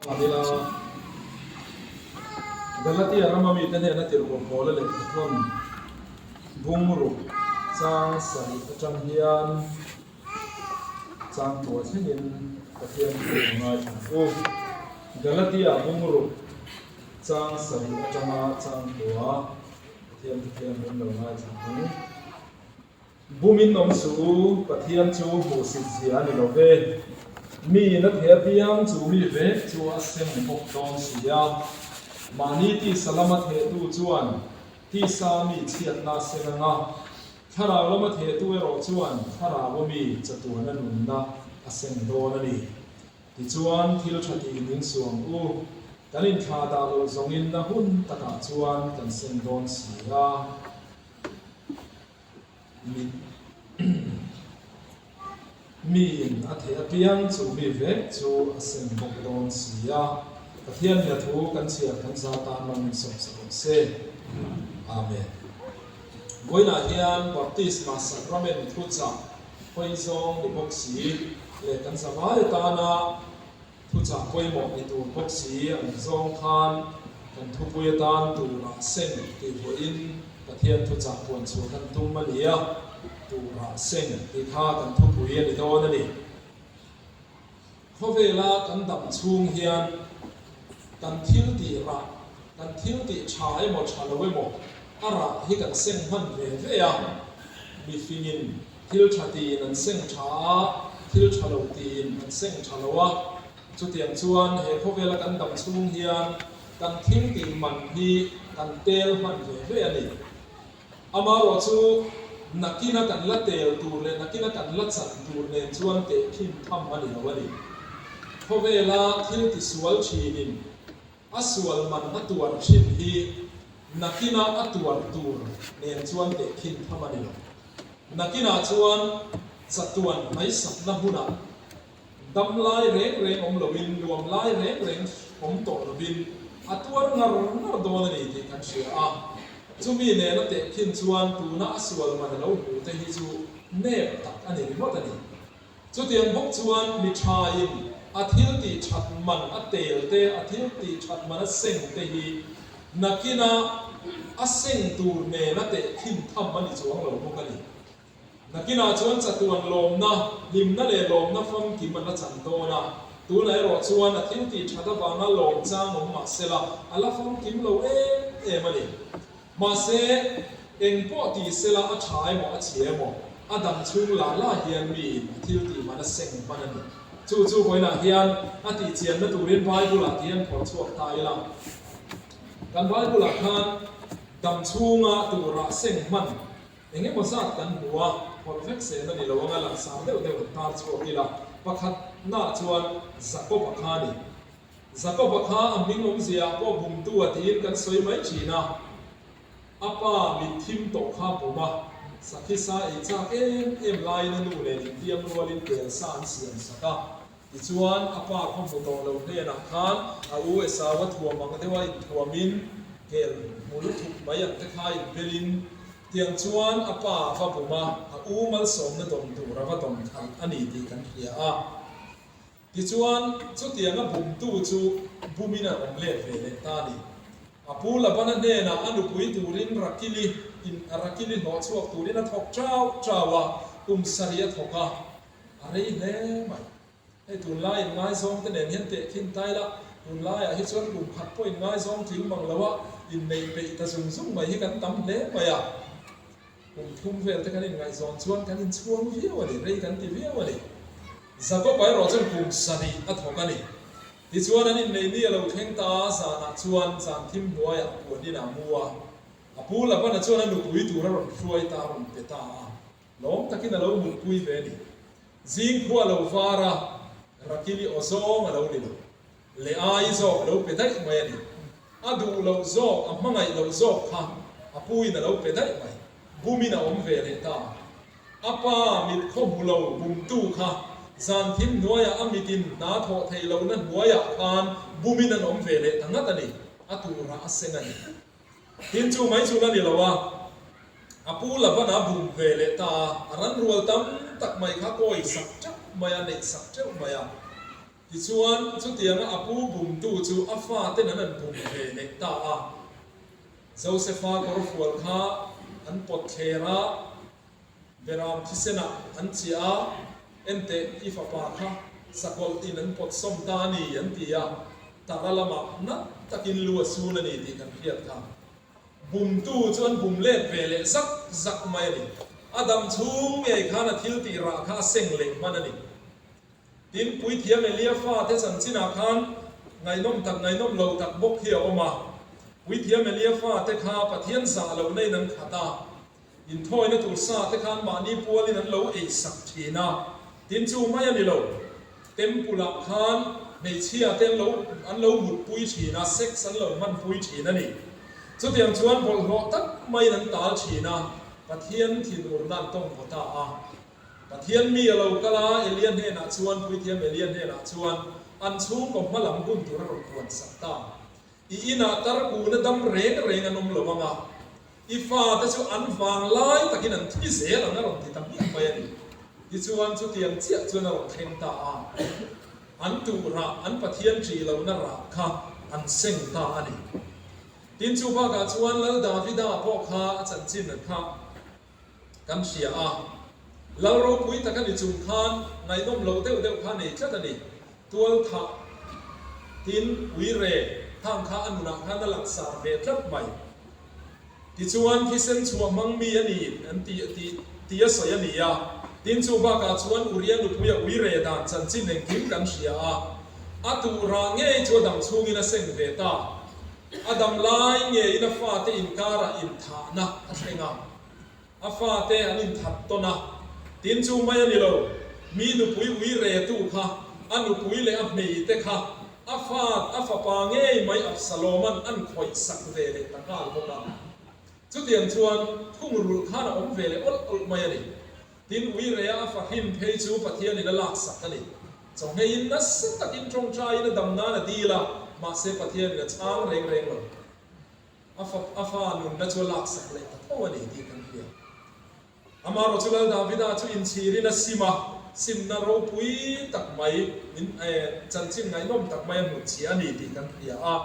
Anila, Galatia rama mite hnena tirhkoh Paula lehkhathawn bungruk chang sarih atang hian chang tuah thlengin Pathian thu a ngaithla ang u. Galatia bungruk chang sarih atanga chang tuah Pathian thu hian min lo ngaithla ang. Bumin awm suh u, Pathian chu hmuhsit zia a ni lo ve. Mi in a thei apiang chu mi vek chu a sem bawk dawn si a. Mahni tisa lama thehtu chuan tisa mi chhiatna a seng ang a, thlarau lama thehtu erawh chuan thlarau ami chatuana nunna a seng dawn a ni. Tichuan, thil tha tih min suang u, kan inthlah dah loh zawngin na hun takah chuan kan seng dawn si a. Miin a theih apiang chu mi vek chu a sem bawk dawn si a, Pathian nia thu kan chhiar kan za tan man min sawm sak awm se. Amen. Vawiinah hian Baptisma Sacrament thuchah hawi zawng ni bawk si leh kan zavai atana Thuchah pawimawh ni tur bawk si an zawng khan kan thupui atan turah seng tih vawiin Pathian thuchah puan chhuah kan tum a ni a, turah seng tih kha kan thupui a ni dawn a ni. Khawvela kan dam chhung hian kan thil tih rah, kan thil tih tha emaw tha lo emaw a rah hi kan seng hman ve ve a, mifingin Thil tha tiin an seng tha a, thil tha lo tiin an seng tha lo a. Chutiang chuan he khawvela kan dam chhung hian kan thil tih man hi kan tel hman ve ve a ni. Amaherawh chu nakina kan la tel tur leh nakina kan la chan tur nen chuan tehkhin tham a ni lo a ni. Khawvela thil tisual thinin A sual man a tuar thin hi nakinah a tuar tur nen chuan tehkhin tham a ni lo. Nakinah chuan chatuan hmaisakna hmunah dam lai reng reng awm loin, nuam lai reng reng awm tawh lovin a tuar ngar ngar dawn a ni tih kan hria a. Chumi nena tehkhin chuan tuna a sual man a lo hmuh te hi chu nep tak a ni ringawt a ni. Chutiang bawk chuan mi thain a thil tih that man a tel te, a thil tih that man a seng te hi nakina a seng tur nena tehkhin tham a ni chuang lo bawk a ni. Nakinah chuan chatuan lawmna, hlimna leh lawmna famkim an la chan dawn a, tunah erawh chuan a thil tih that avanga lawm chang awm mah sela a la famkim lo em em a ni. Mahse, eng pawh ti sela a tha emaw a chhia emaw, a dam chhung la la hian miin a thil tih man a seng hman a ni. Chu chu vawiinah hian a tih chianna turin Bible-ah ti hian phawrh chhuak ta ila. Kan Bible-ah khan dam chhunga turah seng hman eng emaw zat kan hmu a, phawrh vek sen a ni lo anga langsar deuh deuh an tar chhuak ila. Pakhatnaah chuan Jakob-a kha a ni. Jakob-a kha a hming awmzia pawh bumtu a tiin kan sawi mai thin a, a pa mit thim tawh kha bum a, sakhi sa ei chak em em laiin a nu nen intiam rualin tel sa an siam sak a. Tichuan, a pa khaw hmu tawh lo hnenah khan a u Esau-a thuam ang deuha inthuamin kel hmul thup mai ang te kha inbelin, tiang chuan a pa a va bum a, a u malsawmna dawn tur a va dawn khalh a ni tih kan hria a. Tichuan, chutianga bumtu chu bumin a awm let ve leh ta a ni. A pu Labana hnenah a nupui turin Rakili in Rakili hlawh chhuak turin a thawk chau chau a, kum sarih a thawk a, a rei hle mai. Hei tunlai inngaizawng te nen hian tehkhin ta ila, tunlaiah hi chuan kum khat pawh inngaizawng tling mang lo a, inneih peih ta zung zung mai hi kan tam hle mai a. Kum thum vel te kan inngaihzawn chuan kan inchhuang viau a ni, rei kan ti viau a ni. Jakob-a erawh chuan kum sarih a thawk a ni. Tichuan an innei ni a lo thleng ta a, zanah chuan zan thim hnuaiah puan in a mu a. A pu Labana chuan a nupui tur a rawn hruai ta, a rawn pe ta a. Lawm takin a lo mutpui ve a ni. Zing khua a lo var a, Rakili aw zawng a lo ni lo. Leh ai zawk a lo pe daih mai a ni. A duh loh zawk, a hmangaih loh zawk kha a pu in a lo pe daih mai. Bumin a awm ve leh ta. A pa mit khaw hmu lo bumtu kha zan thim hnuaiah a mit in hna thawh theih lohna hnuaiah khan bumin an awm ve leh ta ngat a ni. A turah a seng a ni. Tin chu mai chu la ni lo a, a pu Labana bum ve leh ta a, a ran rual tam tak mai kha kawi sak teuh mai a, neih sak teuh mai a. Tichuan, chutianga a pu bumtu chu a faten an han bum ve leh ta a. Josefa kawrfual kha an pawt thler a, Beram thisenah an chiah a, Enteh, i fapa kha sakawlh in an pawt sawm ta a ni, an ti a, tara lamah nat takin lu a sun a ni tih kan hriat kha. Bumtu chu an bum let ve leh zak zak mai a ni. A dam chhung ngei khan a thil tih rah kha a seng leh hman a ni. Tin, Puithiam Elia fate chanchinah khan ngaihnawm tak ngaihnawm lo tak bawk hi a awm a. Puithiam Elia fate kha Pathian zah lohna in an khat a. Inthawina tur sa te khan mahni pualin an lo ei sak thin a, tin chu mai a ni lo. Temple ah khan hmeichhia te an lo an lo mutpui thin a, sex an lo hmanpui thin a ni. Chutiang chuan bawlhhlawh tak maiin an tal thin a, Pathian thinurna an tawng vaw ta a. Pathian mi a lo kal a, Elia hnenah chuan, Puithiam Elia hnenah chuan an chhungkaw hma lam hun tur a rawn puan sak ta. I inah tarkuna dam reng reng an awm lo ang a, i fate chu an vang lai takin an thi zel ang a rawn ti ta hmiah mai a ni. Tichuan chutiang chiah chuan a rawn thleng ta a, an tuh rah, an Pathian ṭih lohna rah kha an seng ta a ni. Tin chu bakah chuan Lal Davida pawh kha a chanchin kha Kan hria a, lal ropui tak a ni chung khan ngaihnawm loh deuh deuh kha nei tlat a ni. Tual thah tin uire khang kha a nunah khan a langsar ve tlat mai. Tichuan thisen chhuah hmang mi a ni an ti tih tih a sawi a ni a. Tin chu bakah chuan Uria nupuia uire dan chanchin engkim kan hria a, a tuh rah ngei chu a dam chhungin a seng ve ta. A dam lai ngeiin a fate inkarah inthahna a thleng a, a fate an inthat tawn a, tin chu mai a ni lo, mi nupui ui retu kha, a nupui leh a hmeite kha a fa a fapa ngei mai Absaloma'n an khawih sak ve leh ta nghal bawk a. Chutiang chuan thungrulh khan a awm ve leh awlh awlh mai a ni. Tin, uirea a fahrin phei chu Pathianin a laksak a ni. Chawhngeiin nasa takin tawngtaiin a dam nan a dil a, mahse Pathianin a chhang reng reng lo. A fa a fa nunna chu a laksak leh ta tho a ni tih kan hria. Amaherawhchu Lal Davida chu inchhirin a sim a, simna ropui tak mai min chanchin ngaihnawm tak mai a hnutchhiah a ni tih kan hria a.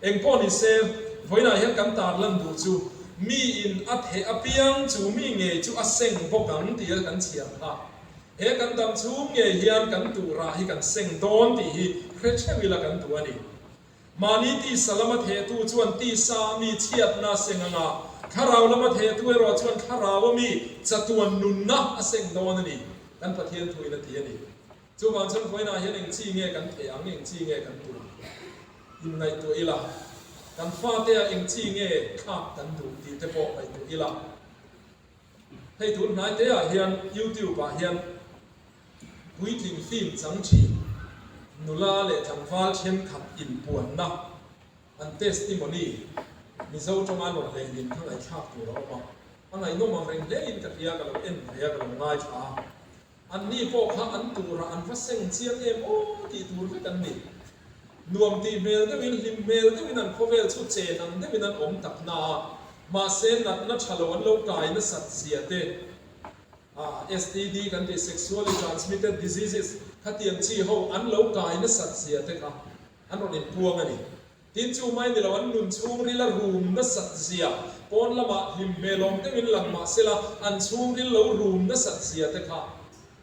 Engpawh ni se, vawiinah hian kan tarlan duh chu miin a theh apiang chu mi ngei chu a seng bawk ang tih a kan chhiar kha. He kan dam chhung ngei hian kan tuhrah hi kan seng dawn tih hi hre theuh ila kan duh a ni. Mahni tisa lama thehtu chuan tisa a mi chhiatna a seng ang a, thlarau lama thehtu erawh chuan thlarau a mi chatuan nunna a seng dawn a ni, kan Pathian thuin a ti a ni. Chuvang chuan vawiinah hian eng chi nge kan theh ang, eng chi nge kan tuh ang? Inngaihtuah ila, kan fate ah eng chi nge thlak kan duh tih te pawh ngaihtuah ila. Hei tun hnai te ah hian YouTube ah hian puitling film chang thin nula leh tlangval thenkhat inpuanna an testimony Mizo tawnga an rawn lehlin kha ngaihthlak tur a awm a, a ngaihnawm ang reng hle in ka hria, ka lo en ve a, ka lo ngaithla a. Anni pawh kha an turah an va seng chiang em aw tih tur vek an ni. Nuam tih hmel deuhin, hlim hmel deuhin an khawvel chu chen ang deuhin an awm tak na a, mahse natna tha lo an lo kai nasat zia te, ah STD kan tih Sexually Transmitted Diseases khatiang chi ho an lo kai nasat zia te kha an rawn inpuang a ni. Tin chu mai ni lo an nun chhungril a rum nasat zia, pawn lamah hlim hmelawm deuhin lang mah sela an chhungril lo rum nasat zia te kha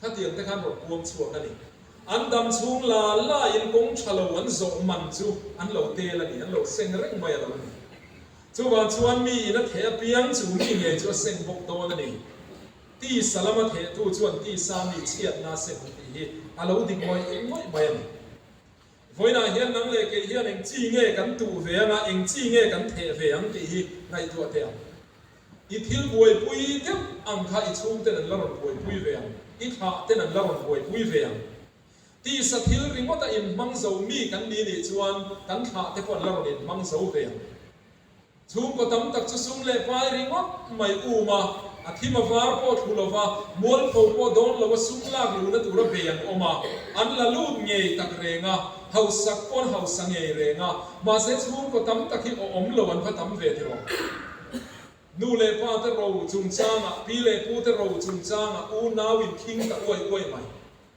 khatiang te khan rawn puang chhuak a ni. An dam chhung la laiin kawng tha lo an zawh man chu an lo tel a ni, an lo seng reng mai a lo ni. Chuvang chuan mi in a theh apiang chu mi ngei chu a seng bawk dawn a ni. Tisa lama thehtu chuan tisa mi chhiatna a seng tih hi a lo dik ngawih ngawih mai a ni. Vawiinah hian nang leh kei hian eng chi nge kan tuh ve anga, eng chi nge kan theh ve ang tih hi ngaihtuah teh ang. I thil buaipui deuh ang kha i chhungten an la rawn buaipui ve ang, i thlahten an la rawn buaipui ve ang. Tisa thil ringawta inhmang zo mi kan ni nih chuan kan thlahte pawh an la rawn inhmang zo ve ang. Chhungkaw tam tak chu sum leh pai ringawt mai um a, a thim a var pawh thlu lova, mualpho pawh dawn lova sum lak luhna tura bei an awm a, an la lut ngei tak reng a, hausak pawh an hausa ngei reng a, mahse chhungkaw tam tak hi awm lo an va tam ve tiraw. Nu leh pa te ro chungchangah, pi leh pu te ro chungchangah unau in khing ta uai uai mai.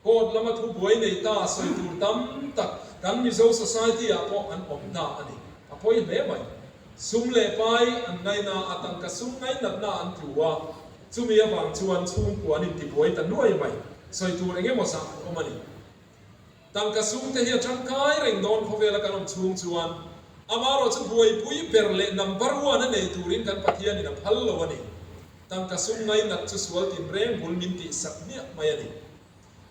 Court lama thubuai nei ta sawi tur tam tak kan Mizo society ah pawh an awm ta a ni. A pawi hle mai. Sum leh pai an ngaina a, tangka sum ngainatna an tlu a, chumi avang chuan chhungkua an intibuai ta nuai mai. Sawi tur eng emaw zah an awm a ni. Tangka sum te hi a tangkai reng dawn khawvela kan awm chhung chuan amarawh chu buaipui ber leh number one a nei turin kan Pathianin a phal lo a ni. Tangka sum ngainat chu sual tinreng bul min tihsak hmiah mai a ni.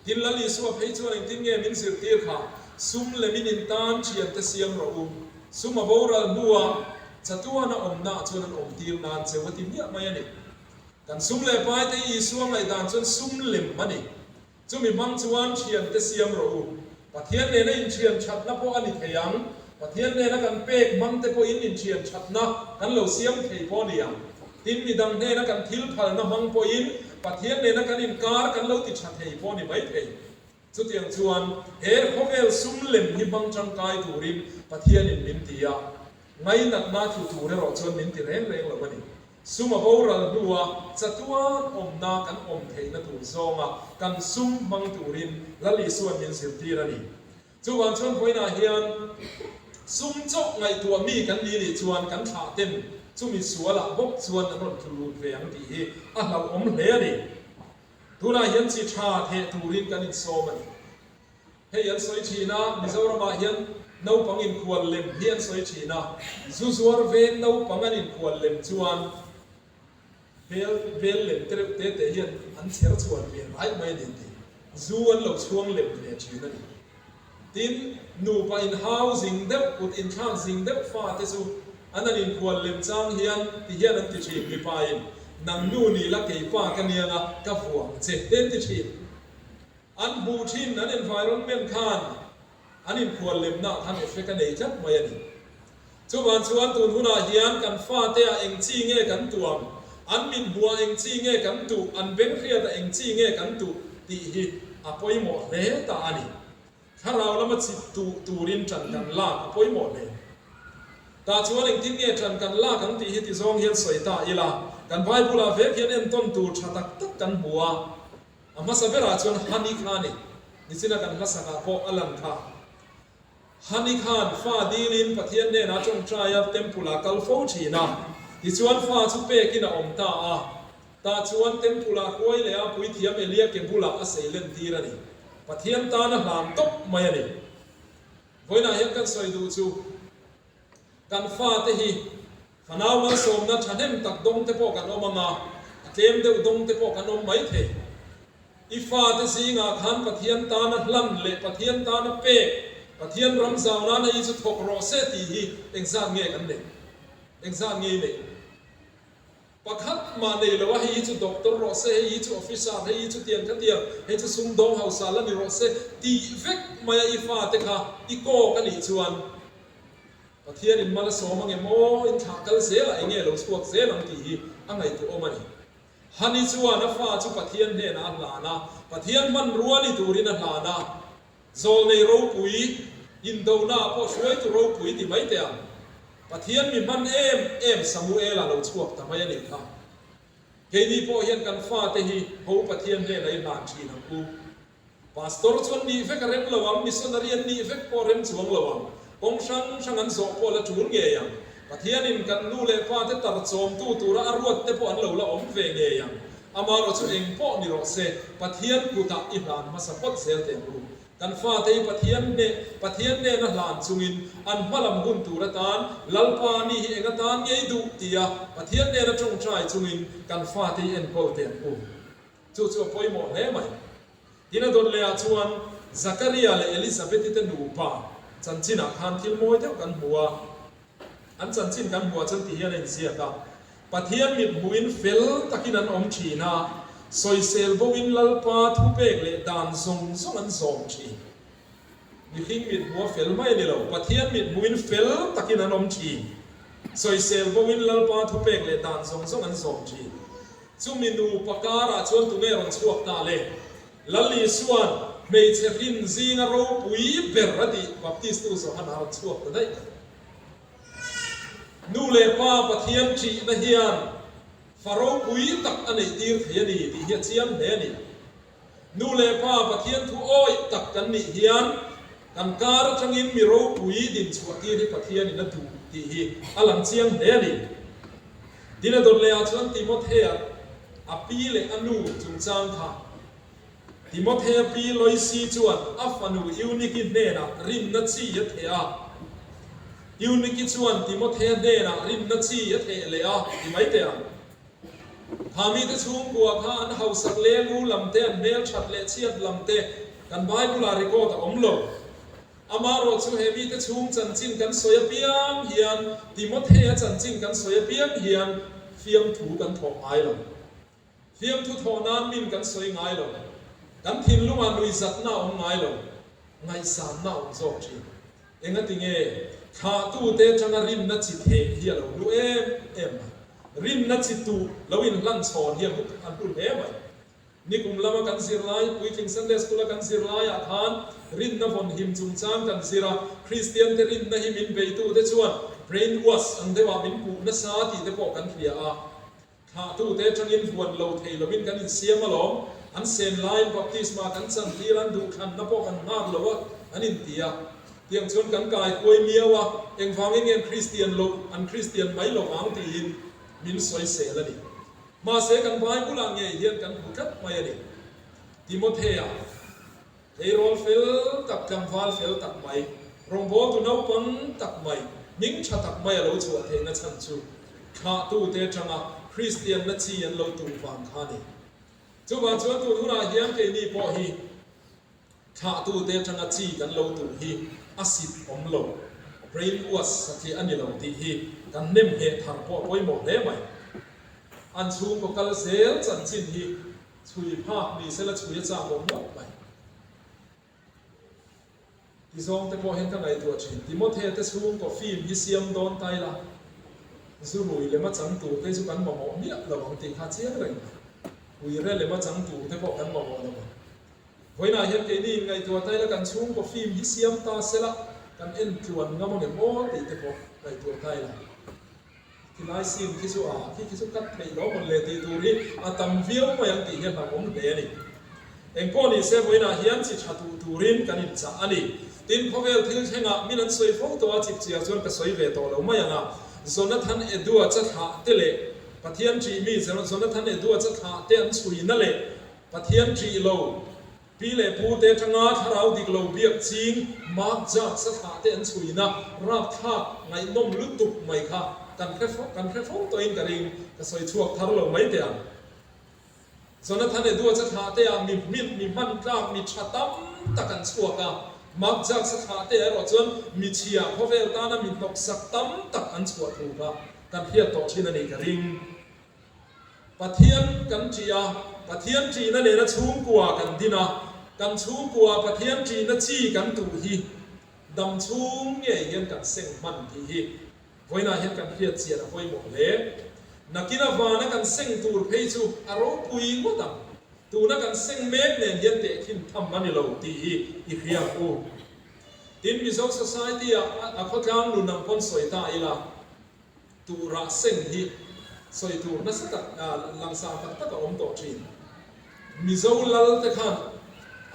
Tin Lal Isua phei chuan engtin nge min zirtir kha? Sum lemin in tan thiante siam rawh u. Sum a boral hnuah chatuana awmnaah chuan an awmtir nan cheu a ti hmiah mai a ni. Kan sum leh paite hi Isua ngaihdan chuan sum lem a ni. Chumi hmang chuan thiante siam rawh u. Pathian nena inthian thatna pawh a ni thei ang. Pathian nena kan pek hmang te pawhin inthian thatna kan lo siam thei pawh a ni ang. Tin, midang hnena kan thil phalna hmang pawhin Pathian nena kan inkar kan lo ti tha thei pawh a ni mai thei. Chutiang chuan he khawvel sum lem hi hmang tangkai turin Pathianin min ti a. Ngainatna tlu tur erawh chuan min ti reng reng lo a ni. Sum a boral hnua chatuan awmna kan awm theihna tur zawnga kan sum hmang turin Lal Isua'n min zirtir a ni. Chuvang chuan vawiinah hian sum chauh ngaihtuah mi kan ni nih chuan kan thlah ten chumi sualah bawk chuan an rawn tlu lut ve ang tih hi a hlauhawm hle a ni. Tunah hian chi tha theh turin kan insawm a ni. Hei an sawi thin a, Mizoramah hian naupang inkhual lem hi an sawi thin a, zu zuar veng naupang an inkhual lem chuan bel bel lem te reuh te te hian an chher chhuan ve raih mai a ni tih zu an lo chhuang lem ve thin a ni. Tin, nupa inhau zing deuh, kut inthlak zing deuh fa te chu an an inkhual lem chang hian ti hian an ti thin, mipain nang nu ni la kei pa ka niang a, ka vuang che te an ti thin. An hmuh thin an environment khan an inkhual lemna khan effect a nei tlat mai a ni. Chuvang chuan tun hunah hian kan fate ah eng chi nge kan tuam, an mit hmuh ah eng chi nge kan tuh, an beng hriat ah eng chi nge kan tuh tih hi a pawimawh hle ta a ni. Thlarau lama chip tuh turin ṭan kan lak a pawimawh hle. Tah chuan engtin nge ṭan kan lak ang tih hi ti zawng hian sawi ta ila, kan Bible ah vek hian entawn tur ṭha tak tak kan hmu a. A hmasa berah chuan Hani kha a ni. Nichina kan hlasakah pawh a lan kha. Hani khan fa dilin Pathian hnenah tawngtaia temple-ah kal fo thin a. Tichuan fa chu pekin a awm ta a. Tah chuan temple-ah hruai leh a puithiam Elia ke bulah a seilen tir a ni. Pathian tan a hlan tawp mai a ni. Vawiinah hian kan sawi duh chu kan fate hi Fanau malsawmna thahnem tak dawng te pawh kan awm ang a, a tlem deuh dawng te pawh kan awm mai thei. I fate zingah khan Pathian tana hlan leh Pathian tana pek, Pathian ram zau nana i chu thawk rawh se tih hi engzat nge kan neih? Engzat nge i neih? Pakhat mah nei lo a, hei hi chu doctor rawh se, hei hi chu officer, hei hi chu tiang kha tiang, hei chu sumdawng hausa la ni rawh se tih vek maia i fate kha i kawk a nih chuan, Pathian in mal a sawm ange maw, in thlah kal zel ah enge lo chhuak zel ang tih hi a ngaihtuahawm a ni. Hani chuan a fa chu Pathian hnenah a hlan a, Pathian hmanrua ni turin a hlan a, zawlnei ropui, indona ah pawh hruaitu ropui ti mai teh ang. Pathian mi hman em em Samuel-a lo chhuak ta mai a nih kha. Keini pawh hian kan fate hi ho Pathian hnenah i hlan thin ang u. Pastor chu an nih vek a rem lo ang, missionary an nih vek pawh a rem chuang lo ang. Kawng hrang hrang an zawh pawh la tul ngei ang. Pathianin kan nu leh pa te tar chawmtu tura a ruat te pawh an lo la awm ve ngei ang. Amaherawh chu eng pawh ni rawh se, Pathian kutah i hlan hmasa phawt zel teh ang u. Kan fate hi Pathian hneh, Pathian hnena hlan chungin an hmalam hun tur atan Lalpa ni hi eng atan ngei duh tia Pathian hnena tawngtai chungin kan fate hi enkawl teh ang u. Chu chu a pawimawh hle mai. Tin a dawt lehah chuan Zakaria leh Elizabeth-i te nupa chanchinah khan thil mawi deuh kan hmu a. An chanchin kan hmuh ah chuan ti hian a inziak a, Pathian mit hmuhin fel takin an awm thin a, sawisel boin Lalpa thupek leh dan zawng zawng an zawm thin. Mihring mit hmuh a fel mai a ni lo, Pathian mit hmuhin fel takin an awm thin. Sawisel boin Lalpa thupek leh dan zawng zawng an zawm thin. Chumi nupa karah chuan tunge rawn chhuak ta le? Lal Isua'n hmeichhe hrin zinga ropui ber a tih Baptistu Johana rawn chhuak ta daih mai. Nu leh pa Pathian ṭihna hian fa ropui tak a neih tir thei a ni tih hi a chiang hle a ni. Nu leh Pa Pathian thu awih tak kan nih hian kan kar atangin mi ropui din chhuah tir hi Pathianin a duh tih hi a lang chiang hle a ni. Dina dawt lehah chuan Timothea a pi leh a nu chungchang kha Timothea pi Loisi chuan a fanu Euniki hnenah rinna chi a theh a. Euniki chuan Timothea hnenah rinna chi a theh leh a ti mai teh ang. Kha mite chhungkua kha an hausak leh lu lam te, an hmelthat leh chhiat lam te kan Bible-ah record a awm lo. Amaherawh chu he mite chhung chanchin kan sawi apiang hian, Timothea chanchin kan sawi apiang hian fiamthu kan thawh ngai lo. Fiamthu thawh nan min kan sawi ngai lo. Kan thinlungah nuihzatna a awm ngai lo. Ngaihsanna a awm zawk thin. Engati nge thlahtute atanga rinna chi theh hi a lo hlu em em mai. Rinna chi tuh lo inhlan chhawn hi a hlu hle mai. Nikum lama kan zirlai, Puitling Sunday School-a kan zirlaiah khan rinna vawnhim chungchang kan zir a, Kristiante rinna hi min beitute chuan brain wash ang deuhah min puh nasa tih te pawh kan hria a. Thlahtute atangin vuan lo thei lovin kan insiam alawm. An sen laiin baptisma kan chantir an duhthlanna pawh kan nghak lo a, an inti a. Tiang chuan kan kai huai miau a, engvangin nge an Kristian loh, an Kristian mai lo vang tiin min sawisel a ni. Mahse kan Bible-ah ngei hian kan hmu tlat mai a ni. Timothea. Tleirawl fel tak, tlangval fel tak mai, rawngbawltu naupang tak mai, hming tha tak mai a lo chhuah theihna chhan chu thlahtute atanga Kristianna chi an lo tuh vang kha a ni. Chuvang chuan tun hunah hian keini pawh hi thlahtute atanga chi kan lo tuh hi a sit awm lo, brain wash satliah a ni lo tih hi kan nem ngheh thar pawh a pawimawh hle mai. An chhungkaw kal zel chanchin hi Chhui phak ni sela chhui a chak awm ngawt mai. Ti zawng te pawh hian ka ngaihtuah thin. Timothea te chhungkaw film hi siam dawn ta ila, zu rui lema chang tur te chu kan mamawh miah lo ang tih kha chiang reng mai. Uire lema chang tur te pawh kan mamawh lo ang. Vawiinah hian keini in ngaihtuah ta ila kan chhungkaw film hi siam ta sela kan en tluan ngam ang em aw tih te pawh ngaihtuah ta ila. Khilai scene khi chu a khi khi chu cut theih lo mawn le tih tur hi a tam viau mai ang tih hi a hlauhawm hle a ni. Engpawh ni se vawiinah hian chi tha duh turin kan inchah a ni. Tin, khawvel thil thlengah min an sawi fo tawh a, chipchiar chuan ka sawi ve tawh lo mai ang a. Jonathan Edwards-a thlah te leh Pathian ṭih mi Jonathan Edwards-a thlah te an chhuina leh Pathian ṭih lo Pi leh pu te atanga thlarau dik lo biak ching Mark Jacques a thlah te an chhuina rapthlak ngaihnawm lutuk mai kha kan hre fo kan hre fo tawhin ka ring, ka sawi chhuak thar lo mai teh ang. Jonathan Edwards a thlah te ah mi hmit, mi hman tlak, mi tha tam tak an chhuak a, Mark Jacques a thlah te ah erawh chuan mi chhia khawvel tana mi hnawksak tam tak an chhuah thu kha kan hriat tawh thin a nih ka ring. Pathian kan ṭih a, Pathian ṭihna nena chhungkua kan din a, kan chhungkua Pathian ṭihna chi kan tuh hi dam chhung ngei hian kan seng hman tih hi vawiinah hian kan hriat chian a pawimawh hle. Nakin a vana kan seng tur phei chu a ropui ngawt ang. Tuna kan seng mek nen hian tehkhin tham a ni lo tih hi i hria ang u. Tin, Mizo Society-ah a khawtlang nun ang pawn sawi ta ila, Turah seng hi sawi tur nasa tak langsar tak tak a awm tawh thin. Mizo lal te khan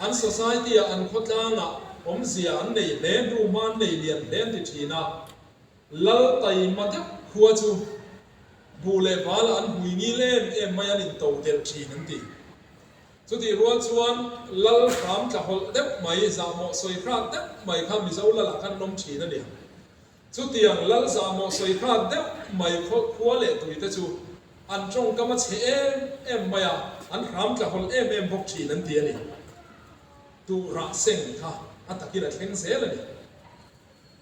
an society ah an khawtlangah awmzia an nei hle hnu hma an nei lian hle an ti thin a, lal taima deuh khua chu buh leh val ah an hmui ngil em em mai an into delh thin an ti. Chutih rual chuan lal hram tla hawlh deuh mai, zahmawh sawi hrat deuh mai kha Mizo lal ah khan an awm thin a ni ang. Chutiang lal zahmawh sawi hrat deuh mai khua leh tuite chu an tawngkam a chhe em em mai a, an hram tla hawlh em em bawk thin an ti a ni. Tuh rah seng kha a takin a thleng zel a ni.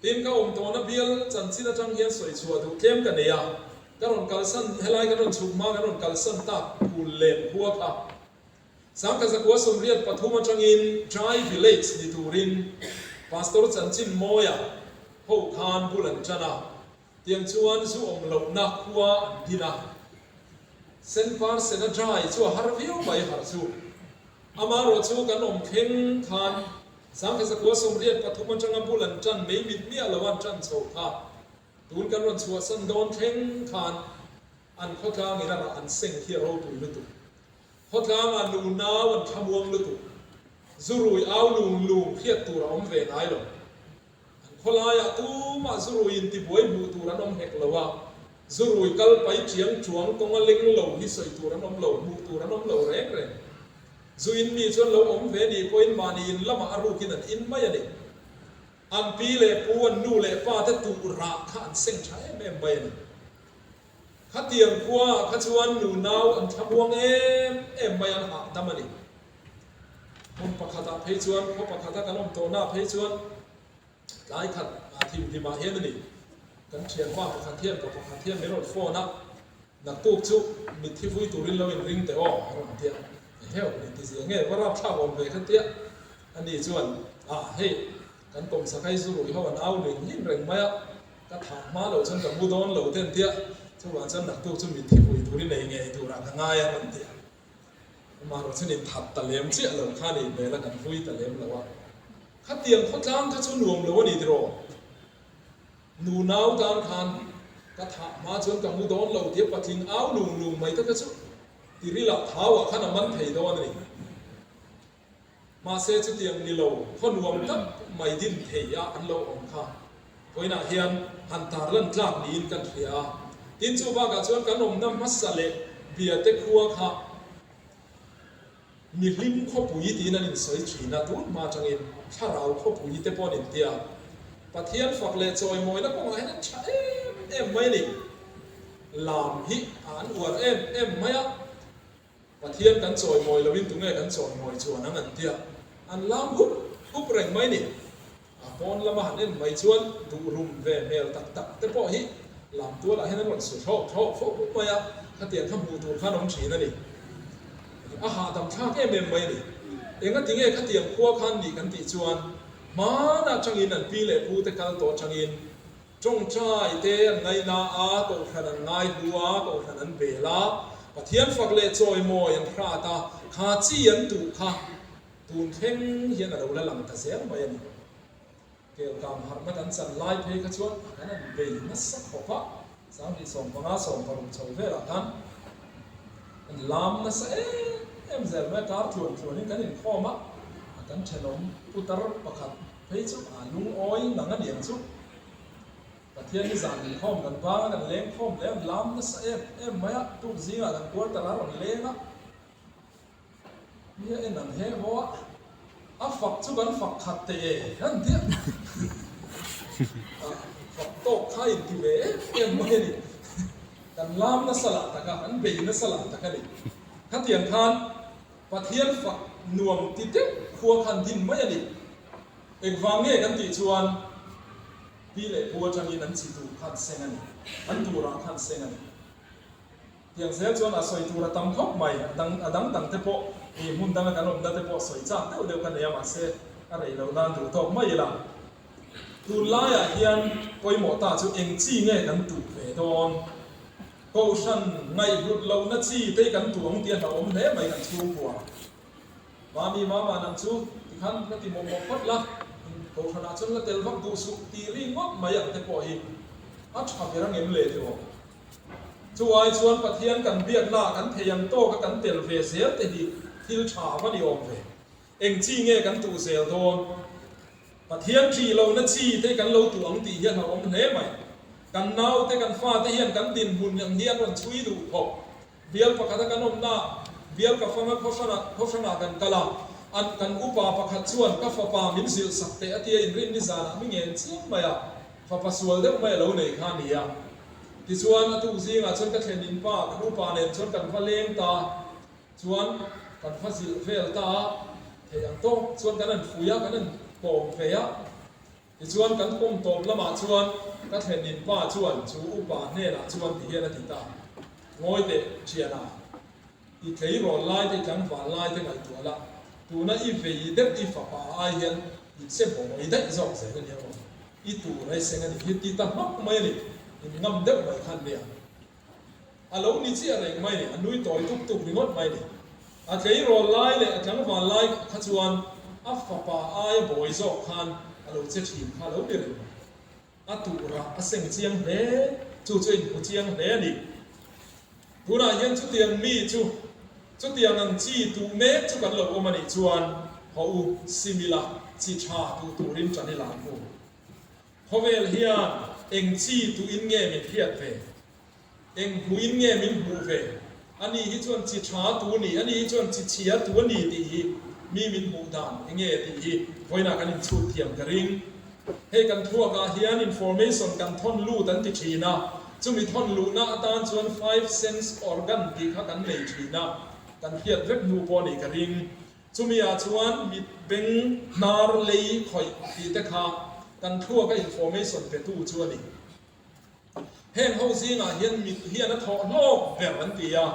Tin, ka awm tawhna bial chanchin atang hian sawi chhuah duh tlem ka nei a, ka rawn kalsan, helai kan rawn chhuk hma kan rawn kalsan tak phul lem khua kha Sangkazakua 83 atangin Dry Village ni turin Pastor Chanchin Mawia ho khan bul an tan a, tiang chuan zu awm lohna khua an din a. Senpar sena dry chu a har viau mai har chu. Amaherawh chu kan awm thleng khan Sangkazakua 83 atanga bul an tan mei mit miah lo an tan chho kha tun kan rawn chhuahsan dawn thleng khan an khawtlangin a rah an seng khi a ropui lutuk. Khawtlangah nunau an thlamuang lutuk. Zurui au lung lung hriat tur a awm ve ngai lo. An khawlaiah tumah zurui intibuai hmuh tur an awm hek lo a, zurui kal pai chiang chuang kawnga leng lo hi sawi tur an awm lo, hmuh tur an awm lo reng reng. Zu in mi chuan lo awm ve nih pawhin mahni in lamah a rukin an in mai a ni. An pi leh pu, an nu leh pa te tuh rah kha an seng tha em em mai a ni. Khatiang khuaah kha chuan nunau an thlamuang em em mai an hahdam a ni. Hmun pakhatah phei chuan, khaw pakhata kan awm tawhnaah phei chuan tlai khat thimhlimah hian a ni. Kan thianpa pakhat hian pa pakhat hian min rawn phone a, naktuk chu mitthi vui turin lo inring teh aw a rawn ti a. Eheu, min ti zia nge, va rapthlak awm ve kha tia. Ani chuan, Ah hei, kan kawmsak ai zu rui ho an au ling hlim reng mai a, ka thah hma loh chuan ka mu dawn lo te an ti a, chuvang chuan naktuk chu mitthi vui turin ei ngei turah ka ngai a rawn ti a. Amaherawh chuan inthat ta lem chiah lo kha nih hmel a, kan vui ta lem lo a. Khatiang khawtlang kha chu nuam lo a ni tiraw? Nu nau tan khan ka thah hma chuan ka mu dawn lo tia patling au lung lung mai te kha chu tirilah thauah khan a man thei dawn a ni. Mahse chutiang ni lo khaw nuam tak mai din thei a an lo awm kha vawiinah hian han tarlan tlak niin kan hria a. Tin chu bakah chuan kan awmna hmasa leh Biate khua kha mihlim khawpui tiin an insawi thin a, tun hma atangin thlarau khawpui te pawh an inti a. Pathian fak leh chawimawina kawngah hian an tha em em mai a ni. Lam hi a an uar em em mai a. Pathian kan chawimawi loin tunge kan chawimawi chuan ang an tia, an lam hup hup reng mai ni. A pawn lama han en mai chuan duh rum ve hmel tak tak te pawh hi lam tualah hian an rawn su thlawk thlawk fo mai a, khatiang kha hmuh tur khan awm thin a ni. A hahdam thlak em em mai a ni. Engati nge khatiang khua khan nih kan tih chuan hmanah tangin an pi leh pu te kal tawh tangin Tawngtai te an ngaina a, Kohhran an ngai hlu a, Kohhran an bel a, Pathian fak leh chawimawi an hrat a, kha chi an tuh kha tun thleng hian a lo la lang ta zel mai a ni. Kelkang harhna kan chan lai phei kha chuan kan an bei nasa khawp a, 2015 16 chho velah khan an lam nasa em em zel mai a, kar tluan tluanin kan inkhawm a, kan thenawm putar pakhat Phei chu a lungawi nang a niang chu. Pathian hi zan inkhawm kan vang a, kan leng khawm hle a, an lam nasa em em mai a, tuk zingah kan quarter a rawn leng a, mi a en ang he haw a, a fak chu kan fak khat teh e an ti a, fak tawk kha a inti ve em em mai a ni. Kan lam nasa lah tak a, kan bei nasa lah tak a ni. Khatiang khan Pathian fak nuam ti deuh khua khan din mai a ni. Engvang nge kan tih chuan pi leh pu atangin an chi tur khan seng a ni, an turah khan seng a ni. Tiang zel chuan a sawi tur a tam khawp mai, a dang a dang dang te pawh ih hmun danga kan awmna te pawh sawi chak deuh deuh ka nei a mahse a rei loh nan duh tawk mai ila. Tunlaiah hian pawimawh ta chu eng chi nge kan tuh ve dawn? Kohhran ngaihhlut lohna chi te kan tuh ang tih a hlauhawm hle mai kan chhungkua. Mami mama nang chu tikhan ka ti mawp mawp phawt la, Kohhranah chuan la tel vak duh suh tih ri ngawt mai ang te pawh hi a tha ber angem le tiraw? Chu ai chuan Pathian kan biakna ah kan thei ang tawka kan tel ve zel te hi thil tha va ni awm ve. Eng chi nge kan tuh zel dawn? Pathian ṭih lohna chi te kan lo tuh ang tih hian a awm hle mai. Kan naute, kan fate hian kan dinhmun ang hi an rawn chhui duh khawp. Bial pakhata kan awmna, bial ka fanga khawhranah, khawhranah kan kal a, an, kan upa pakhat chuan ka fapa min zilh sak teh a tia inrinni zanah mi ngen chiang mai a, fapa sual deuh mai a lo nei kha a ni a. Tichuan, a tuk zingah chuan ka thlen in pa, kan upa nen chuan kan va leng ta. Chuan kan va zilh vel ta a, thei ang tawk chuan kan han fui a, kan han kawm ve a. Tichuan kan kawm tawp lamah chuan ka thlenin pa chuan chu upa hnenah chuan ti hian a ti ta, Ngawi teh thiana, i tleirawl lai te i tlangval lai te ngaihtuah la, tuna i vei deuh i fapa ai hian i che bawi daih zawk zel a nia maw, i tur ai seng a nih hi ti ta hmak mai a ni, in ngam deuh mai khan nia. A lo ni chiah reng mai ni, a nui tawi tuk tuk ringawt mai ni. A tleirawl lai leh a tlangval lai kha chuan a fapa aia bawi zawk khan a lo che thin kha a lo ni reng mai. A tuhrah a seng chiang hle, chu chu a inhmu chiang hle a ni. Tunah hian chutiang mi chu, chutiang ang chi tuh mek chu kan lo awm a nih chuan. Haw u, sim ila, chi tha tuh turin ṭan i la ang u. Khawvel hian eng chi tuhin nge min hriat ve? Eng hmuhin nge min hmuh ve? Ani hi chuan chi tha tu ni, ani hi chuan chi chhia tu a ni tih hi mi min hmuh dan eng nge tih hi vawiinah kan inchhut thiam ka ring. Hei kan thluakah hian information kan thawn lut an ti thin a, chumi thawn luhna atan chuan five sense organ tih kha kan nei thin a, kan hriat vek hnu pawh a nih ka ring. Chumi ah chuan mit beng hnar lei khawih tih te kha kan thluaka information petu chu a ni. Heng ho zingah hian mit hian a thawh hlawk ber an ti a,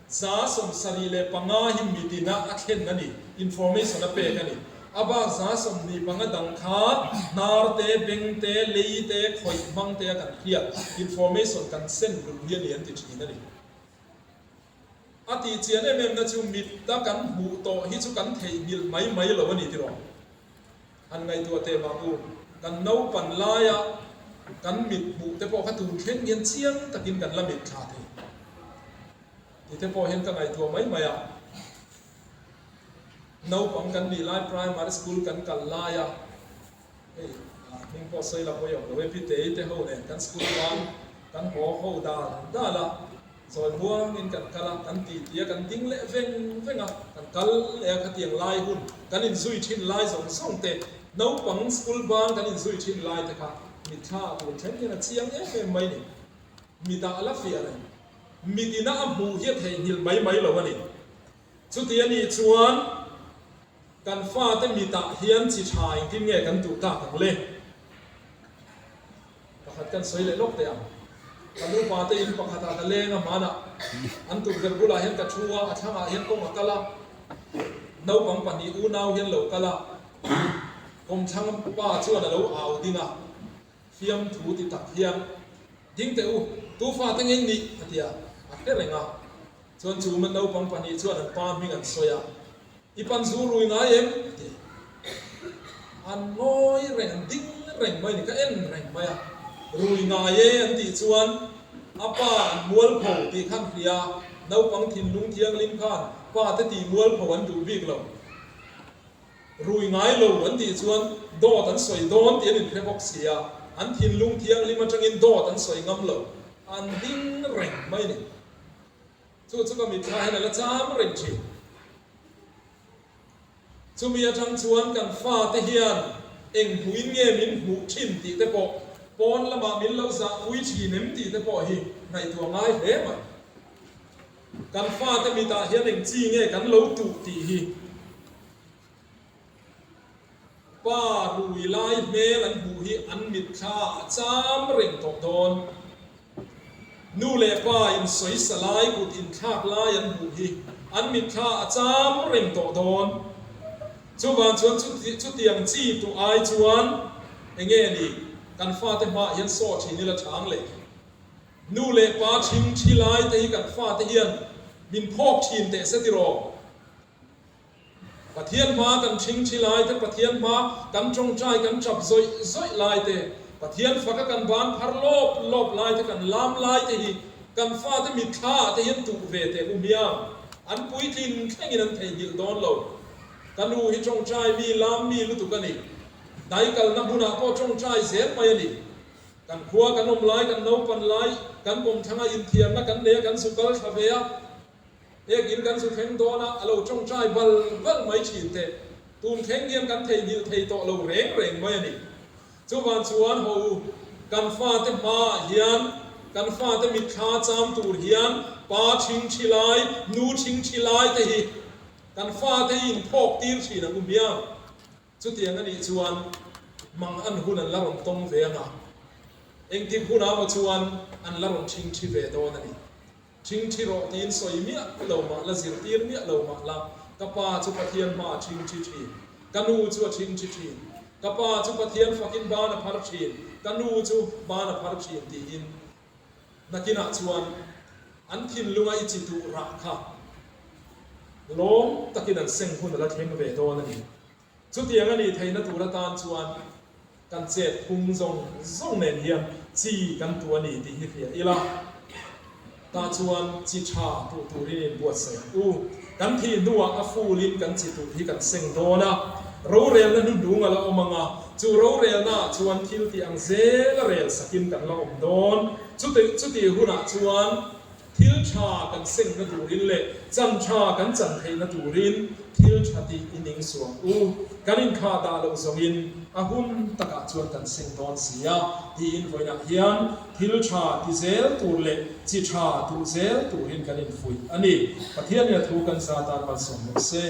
75% hi mitina a thlen a ni, information a pek a ni. A bak 25% dang kha hnar te, beng te, lei te, khawih hmang te a kan hriat, information kan sen luh hi a ni an ti thin a ni. A tih chian em em na chu mit a kan hmuh tawh hi chu kan theihnghilh mai mai lo a ni tiraw? Han ngaihtuah teh mah u, kan naupan laia kan mit hmuh te pawh kha tun thleng hian chiang takin kan la mit thla thei tih te pawh hian ka ngaihtuah mai mai a. Naupang kan nih lai primary school kan kal laia hei hming pawh sawi la pawi awm lo e, Pitei te ho nen kan school ban kan haw ho dal dal a. Zawi muangin kan kal a, kan ti ti a, kan ding leh veng veng a, kan kal leh a, khatiang lai hun kan inzui thin lai zawng zawng te, naupang school bang kan inzui thin lai te kha mitthla a tun thleng hian a chiang em em mai ni. Mitah a la fiah reng. Mit ina a hmuh hi a theihnghilh mai mai lo a ni. Chuti a nih chuan kan fate mitah hian chi tha engtin nge kan duh tak ang le? Pakhat kan sawi leh lawk teh ang. Ka nupa te in pakhatah ka leng a hmanah an tukverh bulah hian ka thu a, a thlangah hian kawng a kal a, naupang pahnih unau hian lo kal a, kawmthlang pa chuan a lo au ding a, fiamthu ti tak hian, Ding teh u, tu fa te ngei nih? a ti a, a hre reng a. Chuan chu naupang pahnih chuan an pa hming an sawi a, I pan zu rui ngai em? a ti. An ngawi reng, an ding reng mai a ni, ka en reng mai a. Rui ngai e an tih chuan a pa an mualpho tih khan hria, naupang thinlung thianghlim khan pa te tih mualpho an duh bik lo. Rui ngai lo an tih chuan dawt an sawi dawn tih an inhre bawk si a, an thinlung thianghlim atangin dawt an sawi ngam lo, an ding reng mai a ni. Chu chu ka mitthla hian a la cham reng thin. Chumi atang chuan kan fate hian eng hmuhin nge min hmuh thin tih te pawh, pawn lamah min lo zahpui thin em tih te pawh hi ngaihtuah ngai hle mai. Kan fate mitah hian eng chi nge kan lo tuh tih hi Pa rui lai hmel an hmuh hi an mitthla a cham reng tawh dawn. Nu leh pa insawisa lai kut inthlak lai an hmuh hi an mitthla a cham reng tawh dawn. Chuvang chuan chutiang chi tuh ai chuan enge ni kan fate hmaah hian saw thin ila chang leh. Nu leh pa thing thi lai te hi kan fate hian min phawk thin teh se tiraw? Pathian hma kan ṭhingṭhi lai te, Pathian hma kan ṭawngṭai kan ṭap zawih zawih lai te, Pathian faka kan ban phar lawp lawp lai te, kan lam lai te hi kan fate mitthla ah te hian tuh ve teh u hmiang. An puitlin thlengin an theihnghilh dawn lo. Ka nu hi ṭawngṭai mi lam mi lutuk a ni. Daikalna hmunah pawh ṭawngṭai zel mai a ni. Kan khua kan awm lai, kan naupan lai, kan kawmthlanga inthiarna kan nei a, kan zu kal thla ve a. Ekin kan zu thleng dawn a, a lo tawngtai bal bal mai thin teh. Tun thleng hian kan theihnghilh thei tawh lo reng reng mai a ni. Chuvang chuan haw u, kan fate hmaah hian, kan fate mitthla cham tur hian pa thing thi lai, nu thing thi lai te hi kan fate hi inphawk tir thin ang u hmiang. Chutiang a nih chuan mang an hun an la rawn tawng ve ang a, engtik hunah maw chuan an la rawn thing thi ve dawn a ni. Ṭhingṭhi rawh tiin sawi miah lo mah la, zirtir miah lo mah la, ka pa chu Pathian hma a ṭhingṭhi ṭhin, ka nu chu a ṭhingṭhi ṭhin, ka pa chu Pathian fakin ban a phar ṭhin, ka nu chu ban a phar ṭhin tiin nakinah chuan an thinlunga i chi duh rah kha lawm takin an seng hun a la thleng ve dawn a ni. Chutiang a nih theihna tur atan chuan kan chet phung zawng zawng nen hian chi kan tu a ni tih hi hria ila. Tah chuan chi tha tuh turin inbuatsaih ang u. Kan thih hnuah a fulin kan chi tuh hi kan seng dawn a, rorelna hnuhnung a la awm ang a, chu rorelnaah chuan thil tih ang zela rel sakin kan la awm dawn. Chutih chutih hunah chuan thil tha kan sengna turin leh chan tha kan chan theihna turin thil tha tih i ning suang u. Kan inkhah dah loh zawngin a hun takah chuan kan seng dawn si a, tiin vawiinah hian Thil tha ti zel tur leh chi tha duh zel turin kan infuih a ni. Pathianin a thu kan za tan malsawm rawh se.